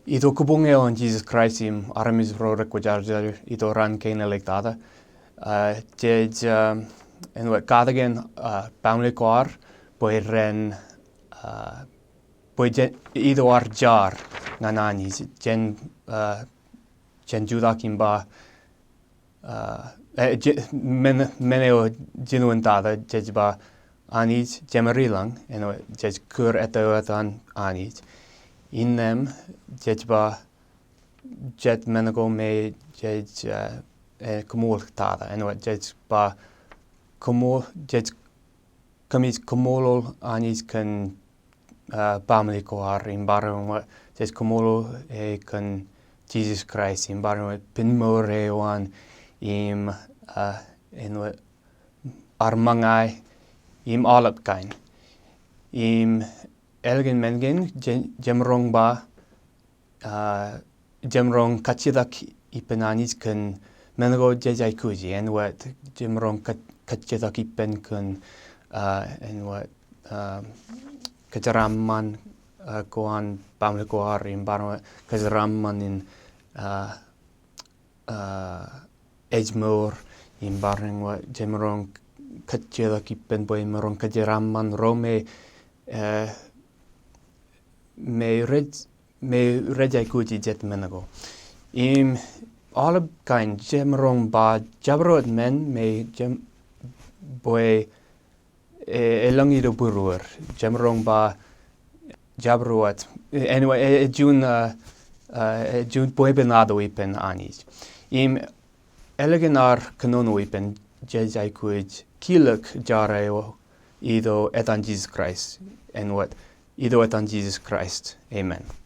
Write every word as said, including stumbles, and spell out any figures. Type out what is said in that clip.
Itok kōbuñ eo an Jesus Christ im armej ro rekwōjarjar itok raan kein āliktata. Uh, jej, uh, āinwōt katakin, uh, baaṃle ko ad bwe ren, uh, bwe jen, itok ad jar ñan Anij, jen, uh, jen jutak im ba, uh, eh, je, men, men eo jinoin tata, jej ba Anij, jemād ilañ, āinwōt jej kūr ettā eo etan Anij. Innām jej ba jet men ko me jej, uh, eh, kōṃṃool tata, āinwōt jej ba kōṃṃool, jej kōmij kōṃṃoolol Anij kōn, uh, baaṃle ko ad im barāinwōt jej kōṃṃoolol e kōn Jesus Christ im barāinwōt pen mour eo an im, uh, āinwōt armej ñan e im aolep kain. Im ālikin men kein, je, jemaroñ ba, uh, jemaroñ kajjitōk ippān Anij kōn men ko jej aikuji, āinwōt jemaroñ kaj, kajjitōk ippān kōn, uh, āinwōt, uh, kōjeraaṃṃan, uh, ko an baaṃle ko ad im barāinwōt kōjeraaṃṃan in, uh, uh, ājmour im barāinwōt jemaroñ kajjitōk ippān bwe maroñ kōjeraaṃṃan ro me, uh, me rej, me rej aikuji jet men ko. Im aolep kain, jemaroñ ba jabdewōt men me jem, bwe e, elōñ itok būruod, jemaroñ ba jabdewōt, āinwōt, e, ej juon, uh, uh, ej juon bwebwenato ippān Anij. Im ālikin ad kōnono ippān, jej aikuj kilōk jar eo itok etan Jesus Christ, āinwōt itok etan Jesus Christ. Amen.